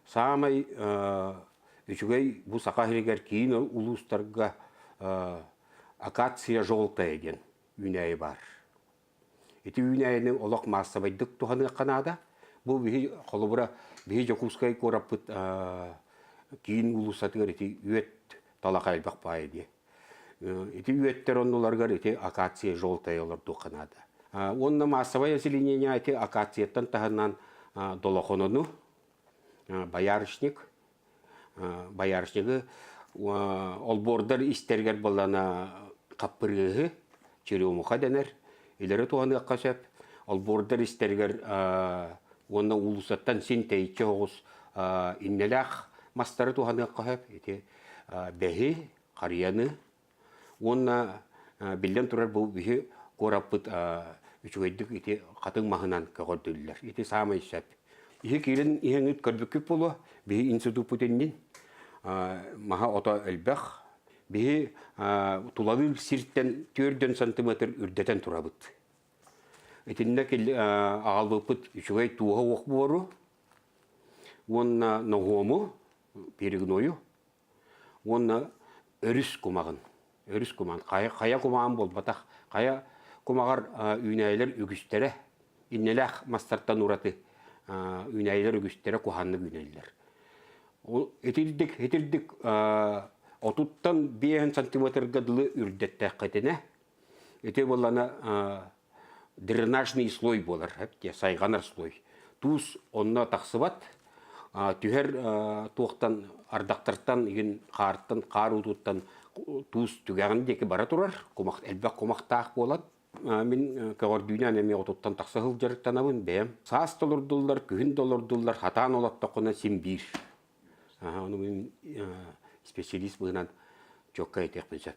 Саамай үчүгэй бу Саха сиригэр киин улуустарга акация желтая диэн үүнээйи баар. Ити үүнээйини олох маассабайдык туһаныахха наада. Бу биһи холобура биһи Дьокуускай куораппыт киин уулуссатыгар ити үөт талаха элбэх баайа дии. Ити үөттэр оннуларыгар ити акация желтая олордуохха наада. Уонна маассабай озеленение ити акацияттан таһынан долохонону, боярышник, боярышнигы олбуордар истэригэр буоллана хаппырыыһы, черемуха дэнэр, илэри туһаныахха сөп. Олбуордар истэригэр уонна уулуссаттан син тэйиччи оҕус иннэлээх мастары туһаныахха сөп. Ити бэһи, харыйаны уонна биллэн турар бу биһи куораппыт үчүгэйдик ити хатыҥ маһынан көҕөрдүллэр. Ити саамай сөп. Иһи киирэн иһэҥҥит көрбүккүт буолуо. Биһи институппут иннин маһа ото элбэх. Биһи тулалыыр сиртэн 4 сантиметр үрдэтэн турабыт. Итиннэ аҕалбыппыт үчүгэй туоһа уох буору уонна ноһуому, перегною уонна өрүс кумаҕын өрүс кумаҕын хайа, хайа кумаҕын буолбатах хайа кумаҕар үүнээйилэр үгүстэрэ иннэлээх мастартан ураты үүнээйилэр үгүстэрэ куһааннык үүнэллэр итирдик итирдик отуттан биэһин сантиметрга дылы үрдэттэххитинэ ити буоллана дренажный слой буолар, сайҕанар слой. Туус онно тахсыбат, түһэр туохтан ардахтартан игин хаартан хаар уутуттан туус түгэҕин диэки бара турар, кумах элбэх кумахтаах буолан мин көҕөрдүүнэн эмиэ отуттан тахса сылдьарыктанабын бэйэм. Саас толордуллар, күһүн толордуллар, хатаан олоттоххуна син биир. Ону мин специалист быһынан чуокка этиэхпин сөп.